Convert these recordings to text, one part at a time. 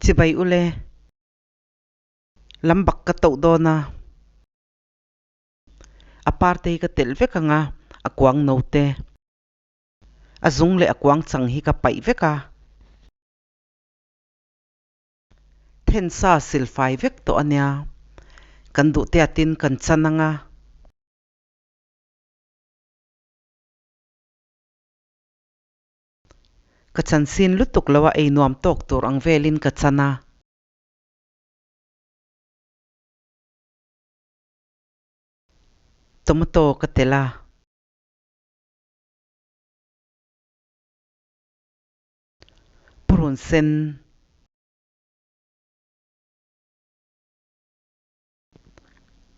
Chibai ule. Lambak ka toh dawn a. A parte hi ka telh vek ang a, a kuang no te. A zung leh a kuang chang hi ka paih vek a. Thensa silfai vek tawh a nia. Kan duh te atin kan chan ang a. Ka chan sin lutuk lo a, ei nuam tawk tur ang velin ka chan a. Tomato ka telh a. Purun sen.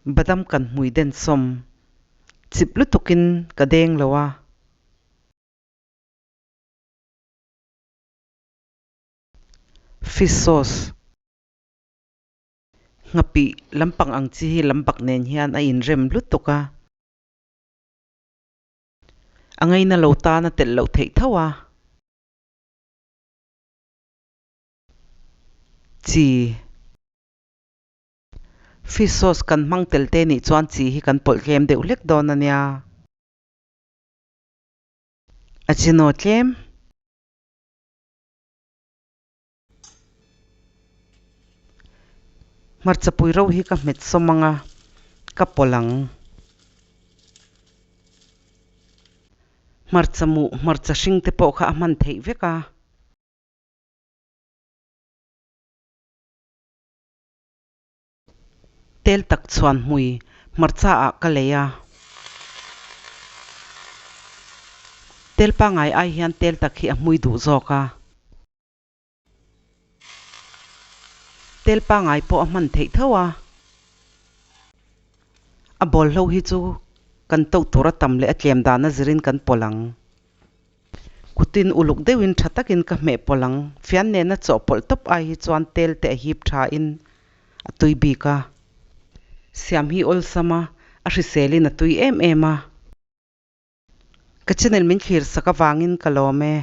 Badam kan hmui den sawm. Chip lutukin ka deng lo a. Fish sauce. Nghapih lampang ang chi hi lambak nen hian a inrem lutuk a. A ngaina lo tan a telh loh theih tho a. Chi. Fish sauce kan hmang tel te nih chuan chi hi kan pawlh tlem deuh hlek dawn a nia. A chinaw tlem. Hmarchapui ro hi ka hmet sawm ang a, ka pawlh ang. Hmarcha muh, hmarcha hring te pawh kha a hman theih vek a. Tel tak chhuan hmui hmarcha ah ka lei a. Tel pangai ai hian tel tak hi a hmui duh zawk a. Tel pangai pawh a hman theih tho a. A bawlhlo hi chu kan to tur a tam leh a tlem dan a zirin kan pawlh ang. Kutin uluk deuhin tha takin ka hmeh pawlh ang. Fian nena chawhpawlh tawp ai hi chuan tel te a hip thain a tui bik a. Siam hi awlsam a, a hriselin a tui em em a. Ka channel min thlir sak avangin ka lawm e.